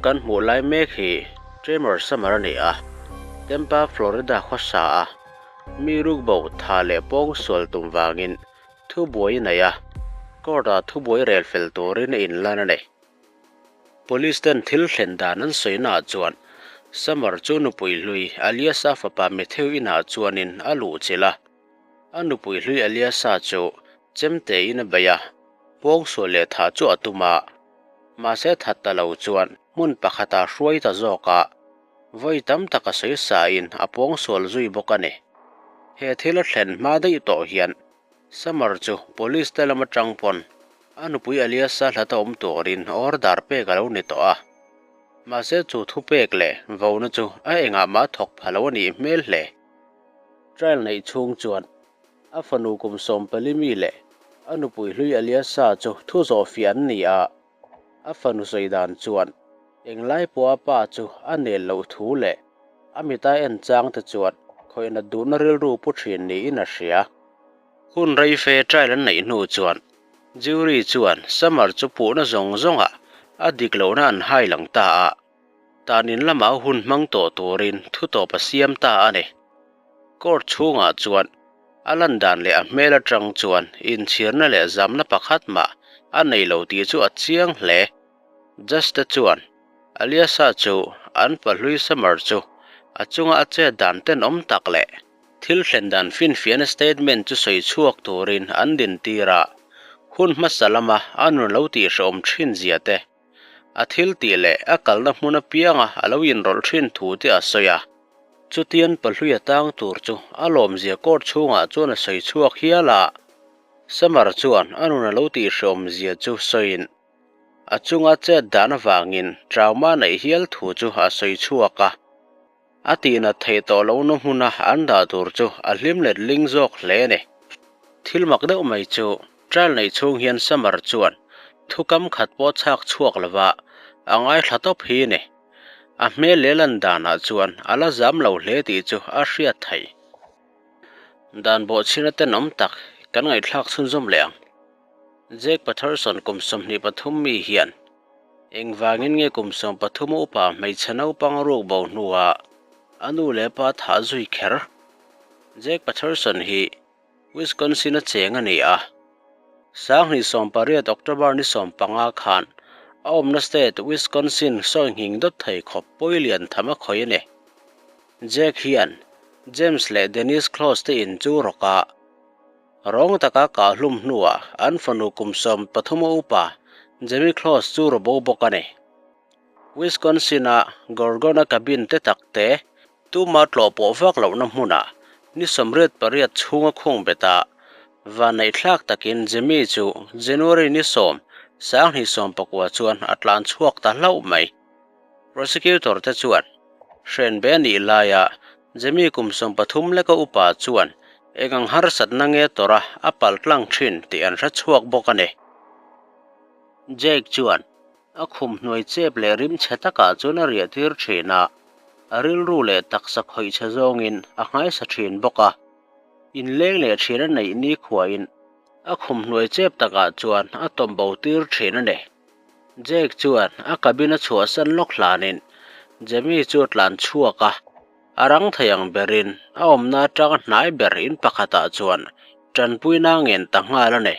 kan hmuh lai mek hi Tremor Summer a ni a, Tampa, Florida khawsa a mi rukbo tha leh pawngsual tum vangin thubuai a nei a, court-ah thubuai rel fel turin a inlan a ni. Police ten thil thlen dan an sawi naah chuan Summer chu nupui hlui Aliasa fapa Matthew inah chuanin a luhchilh a, a nupui hlui Aliasa chu chemte in a bei a, pawngsual leh thah chu a tum a, mahse that ta lo chuan hmun pakhatah hruai ta zawk a, vawi tam tak a sawi sain a pawngsual zui bawk a ni. He thil a thlen hma daih tawh hian Summer chu police te lam atang pawn a nupui Aliasa hlata awm turin order pek a lo ni tawh a. Mahse chu thupek leh vona chu a engah mah thawk pha lo a nih hmel hle. Trial neih chhung chuan a fanu kum 14 mi leh a nupui hlui Aliasa chu thu zawh fiah an ni a, a fanu sawi dan chuan englai pawha pa chu a nel loh thu leh a mita en chang te chuan khawih nat duhna rilru pu thin niin a hria. Hun rei fe trial an neih hnu chuan jury chuan Summer chu puhna zawng zawngah a dik lohna an hai lang ta a, tanin lamah hun hmang tawh turin thu tawp a siam ta a ni. Court chhungah chuan a lan dan leh a hmel atang chuan inchhirna leh zamna pakhat mah a nei lo tih chu a chiang hle. Judge te chuan Aliasa chu an pahlui Summer chu a chunga a chet dan tenawm tak leh thil thlen dan finfiahna statement chu sawi chhuak turin an dintir a, hun hmasa lama a nun lo tihhrehawm thin zia te, a thil tih leh a kalna hmun apianga a lo inrawlh thin thu te a sawi a. Chutian pahlui a tang tur chu a lawmzia court chhungah chuan a sawi chhuak hial a, Summer chuan a nun a lo tihhrehawm zia chu sawiin a chunga chet dan avangin trauma neih hial thu chu a sawi chhuak a. A tihnat theih tawh lohna hmuna an dah tur chu a hlim let ling zawk hle a ni. Thil mak deuh mai chu trial neih chhung hian Summer chuan thukam khat pawh chhak chhuak lova a ngaithla tawp hi a ni. A hmel leh lan danah chuan a la zam lo hle tih chu a hriat theih. Dan bawhchhina tenawm tak kan ngaihthlak chhunzawm leh ang. Jake Patterson kum 23 mi hian Engvangin nge kum 13 upa hmeichhe naupang ruk bo hnuah a nu leh pa thah zui kher? Jake Patterson hi Wisconsin-a cheng a ni a. 2018 October ni 15 khan a awmna state Wisconsin sawi nghing dawt thei khawp pawi lian tham a khawih a ni. Jake hian James leh Denise Close te in chu rawk a, Rawng taka kah hlum hnuah an fanu kum 13 upa Jamie Close chu rawbo bawk a ni. Wisconsin-a Gorgona cabin te tak te tuma tlawh pawh vak lohna hmunah ni 88 chhunga khung bet a, van neih thlak takin Jamie chu January ni 10, 2019 chuan a tlan chhuak ta hlauh mai. Prosecutor te chuan hren be nih laia Jamie kum 13 leka upa chuan engang harsatna nge tawra a pal tlang thin tih an hre chhuak bawk a ni. Jake chuan a khum hnuai chep leh rim chhe takah chuan a riah tir thin a, a rilru leh taksa khawih chhe zawngin a nghaisa thin bawk a. Inleng leh thin a neih ni khuain a khum hnuai chep takah chuan a tawm bo tir thin a ni. Jake chuan a cabin a chhuahsan lawk hlanin Jamie chu a tlan chhuak a, a rang thei ang berin a awmna atanga hnai ber in pakhatah chuan tanpuina ngen ta nghal a ni.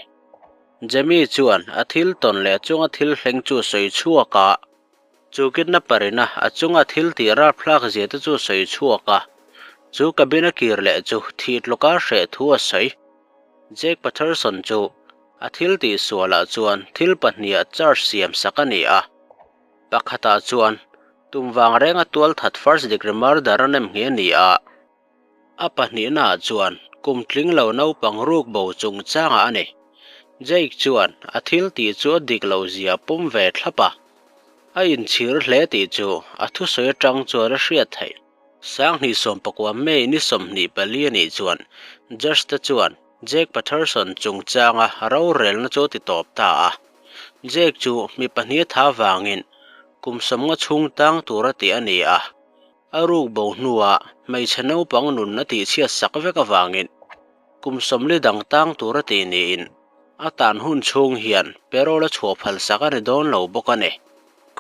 Jamie chuan a thil tawn leh a chunga thil thleng chu sawi chhuak a, chu kidnapper-ina a chunga thil tih rapthlak zia te chu sawi chhuak a, chu cabin a kir leh chu thih tluka hreh thu a sawi. Jake Patterson chu a thil tih sualah chuan thil pahniha charge siam sak a ni a, pakhatah chuan tum vang renga tual that first degree murder a nem nghe a ni a, a pahnihnaah chuan kum tling lo naupang ruk bo chungchangah a ni. Jake chuan a thil tih chu a dik loh zia pawm ve thlap a, a inchhir hle tih chu a thusawi atang chuan a hriat theih. 2019 May ni 24 a nih chuan judge te chuan Jake Patterson chungchanga rorelna chu a ti tawp ta a. Jake chu mi pahnih tha vangin kum 50 chhung tang tur a tih a ni a. A ruk bo hnuah hmeichhe naupang nun a tihchhiat sak vek avangin kum 40 dang tang tur a tih niin a tan hun chhung hian parole a chhuah phal sak a ni dawn lo bawk a ni.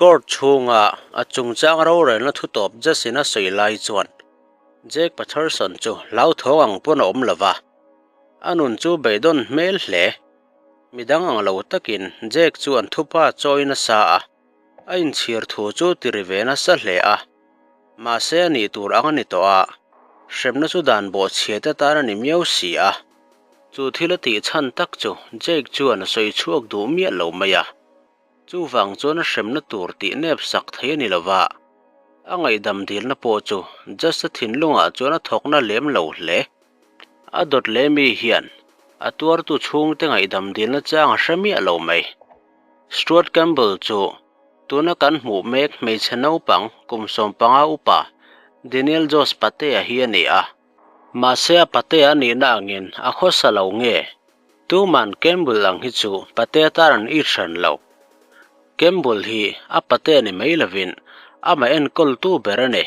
Court chhunga a chungchang rorelna thutawp Judge-in a sawi lai chuan Jake Patterson chu hlauthawng ang pawn a awm lo va, a nun chu beidawn hmel hle. Midang ang lo takin Jake chuan thupa chawi nasa a, a inchhir thu chu ti ri ve nasa hle a. Mahse a nih tur ang a ni tawh a, hremna chu dan bawhchhiat atan a ni miau si a. Chu thil a tih chhan tak chu Jake chuan a sawi chhuak duh miah lo mai a. Chuvang chuan a hremna tur tih nep sak thei a ni lo va, a ngaihdam dilna pawh chu Judge-a thinlungah chuan a thawkna lem lo hle. A dawt leh mi hian a tuartu chhungte ngaihdam dilna chang a hre miah lo mai. Stuart Campbell chu tuna kan hmuh mek hmeichhe naupang kum 15 upa Daniel Jose Patea hi a ni a. Mahse a Patea a nihna angin a khawsa lo nge? Tuman Campbell ang hi chu Patea tan an it hran lo. Campbell hi a Patea ni mai lovin amah enkawltu ber a ni.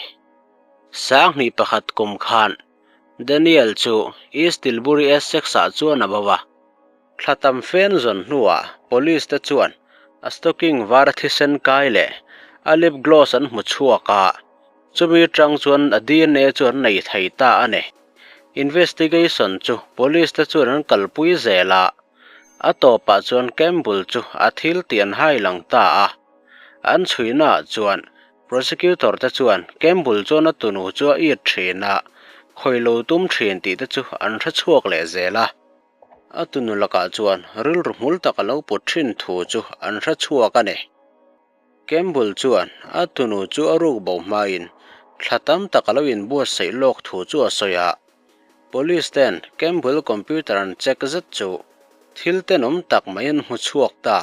2001 kum khan Daniel chu East Tilbury Essex-ah chuan a bo a. Thla tam fen zawn hnuah police te chuan a stocking var a thisen kai leh a lip gloss an hmu chhuak a, chumi atang chuan a DNA chu an nei thei ta a ni. Investigation chu police te chuan an kalpui zel a, a tawpah chuan Campbell chu a thil tih an hai lang ta a. An chhuihnaah chuan prosecutor te chuan Campbell chuan a tunu chu a it thin a, khawi lo tum thin tih te chu an hre chhuak leh zel a. A tunu lakah chuan rilru hmul tak a lo put thin thu chu an hre chhuak a ni. Campbell chuan a tunu chu a ruk bo hmain thla tam tak a lo inbuatsaih lawk thu chu a sawi a. Police ten Campbell computer an check zet chu thil tenawm tak mai an hmu chhuak ta.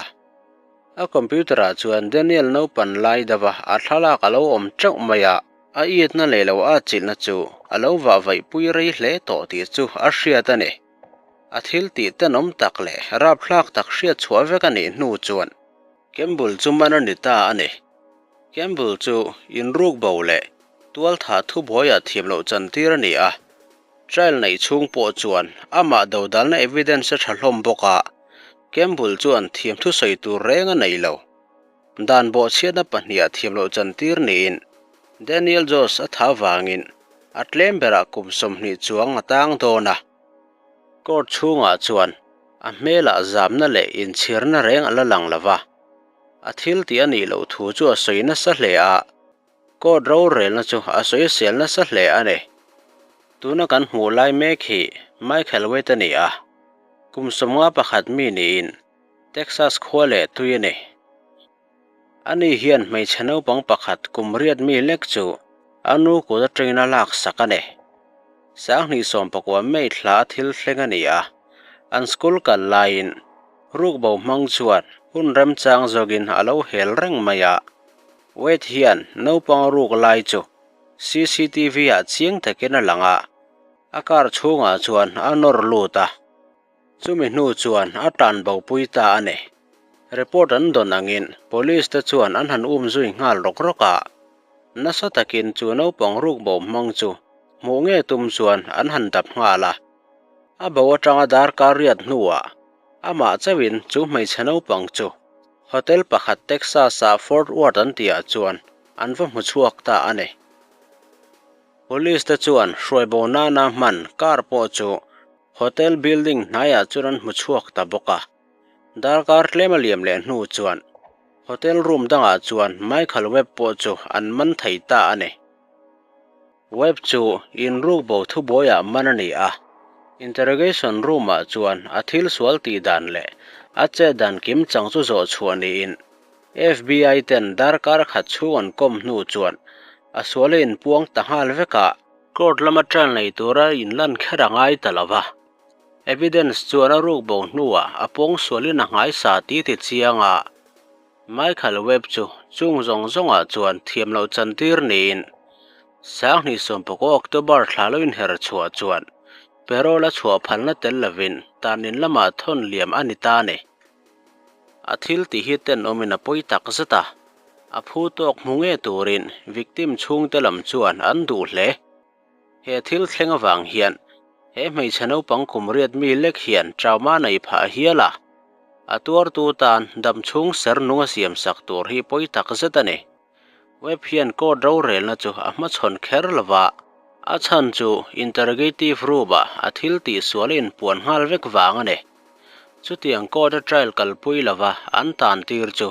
A computer ah chuan Daniel naupan lai deuha a thlalak a lo awm teuh mai a. A itna leh lo a chilhna chu a lo vah vaihpui rei hle tawh tih chu a hriat a ni. A thil tih tenawm tak leh rapthlak tak hriat chhuah vek a nih hnu chuan Campbell chu man a ni ta a ni. Campbell chu inruk bo leh tualthah thubuaiah thiam loh chantir a ni a. Trial neih chhung pawh chuan amah dodalna evidence a tha hlawm bawk a, Campbell chuan thiam thusawi tur reng a nei lo. Dan bawhchhiatna pahniha thiam loh chantir niin Daniel Jones a tha vangin a tlem berah kum 20 chuang a tang dawn a. Court chhungah chuan a hmelah zamna leh inchhirna reng a la lang lo va, a thil tih a nih loh thu chu a sawi nasa hle a, court rorelna chu a sawi sel nasa hle a ni. Tuna kan hmuh lai mek hi Michael Waite a ni a, kum 51 mi niin Texas khua leh tui a ni. Ani hian hmeichhe naupang pakhat kum riat mi lek chu a nu kut atangin a lak sak a ni. 2019 May thla a thil thleng a ni a, an school kal laiin rukbo hmang chuan hun remchang zawkin a lo hel reng mai a. Wade hian naupang ruk lai chu CCTV ah chiang takin a lang a, a car chhungah chuan a nawr lut a. Chumi hnu chuan a tan bopui ta a ni. Report an dawn angin Police te chuan an han um zui nghal rawk rawk a. Nasa takin chu naupang ruk bo hmang chu hmuh nge tum chuan an han dap nghal a. A bo atanga darkar riat hnuah amah chauhin chu hmeichhe naupang chu hotel pakhat Texas-ah Fort Worth an tihah chuan an va hmu chhuak ta a ni. Police te chuan hruai bo nana hman car pawh chu Hotel building hnaiah chuan an hmu chhuak ta bawk a. Darkar tlem a liam leh hnu chuan hotel room dangah chuan Michael Webb pawh chu an man thei ta a ni. Webb chu inruk bo thubuaiah man a ni a, interrogation room-ah chuan a thil sual tih dan leh a chet dan kim chang chu zawh chhuah niin FBI ten darkar khat chhung an kawm hnu chuan a sual a inpuang ta nghal vek a. Court lama trial nei tura inlan kher a ngai ta lo va. Evidence chuan a ruk bo hnuah a pawngsualin a nghaisa ti ti chiang a. Michael Webb chu chung zawng zawngah chuan thiam loh chantir niin 2019 October thla lo inher chhuah chuan parole a chhuah phalna tel lovin tanin lamah thawn liam a ni ta a ni. A thil tih hi tenawmin a pawi tak zet a, a phu tawk hmu nge turin victim chhungte lam chuan an duh hle. He thil thleng avang hian he hmeichhe naupang kum riat mi lek hian trauma nei phah hial a. A tuartu tan damchhung ser nung a siamsak tur hi pawi tak zet a ni. Webb hian court rorelna chu a hmachhawn kher lo va, a chhan chu interrogative room-ah a thil tihsual a inpuan nghal vek vang a ni. Chutiang court-a trial kalpui lova an tantir chu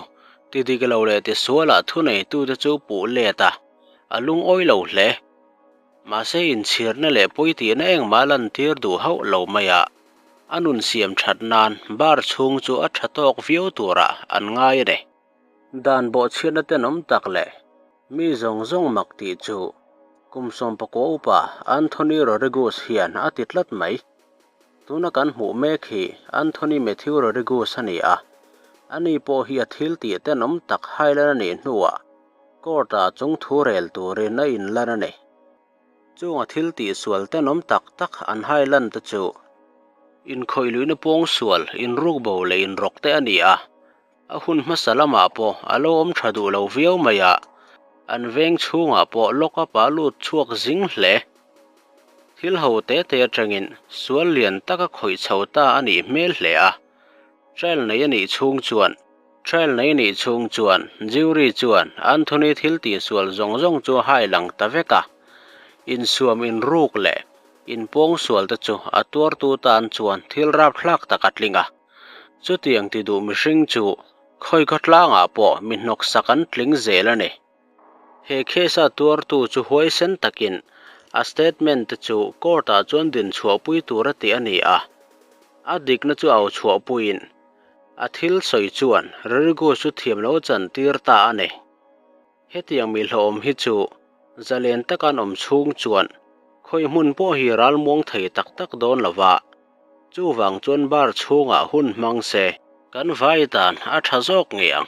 ti dik lo leh tisualah thuneitute chu puh let a, a lungawi lo hle. Mahse inchhirna leh pawitihna engmah lantir duh hauh lo mai a, a nun siam that nan bar chhung chu a tha tawk viau turah an ngai a ni. Dan bawhchhiatna tenawm tak leh mi zawng zawng mak tih chu kum sawmpakua upa Anthony Rodriguez hian a ti tlat mai. Tuna kan hmuh mek hi Anthony Matthew Rodriguez a ni a, ani pawh hi a thil tih tenawm tak hailan a nih hnuah Court-ah chung thu rel turin a inlan a ni. Chunga thil tihsual tenawm tak tak an hailan te chu inkhawihluihna pawngsual, inrukbo leh inrawk te a ni a. A hun hmasa lamah pawh a lo awm tha duh lo viau mai a, an veng chhungah pawh lock-up ah lut chhuak zing hle. Thil ho te te atangin sual lian taka khawih chho ta a nih hmel hle a. Trial nei a nih chhung chuan Trial nei a nih chhung chuan jury chuan Anthony thil tihsual zawng zawng chu a hai lang ta vek a. Insuam inruk leh inpawngsual te chu a tuartu tan chuan thil rapthlak tak a tling a. Chutiang ti duh mihring chu khawi khawtlangah pawh mi hnawksak an tling zel a ni. He case-a tuartu chu huaisen takin a statement te chu court-ah chuan dinchhuahpui tur a tih a ni a. A dikna chu au chhuahpuiin a thil sawi chuan Rodrigo chu thiam lo chantir ta a ni. Hetiang mi hlauhawm hi chu zalen taka an awm chhung chuan khawi hmun pawh hi ral muang thei tak tak dawn lo va, chuvang chuan bar chhungah hun hmang se kan vai dan a tha zawk ngei ang.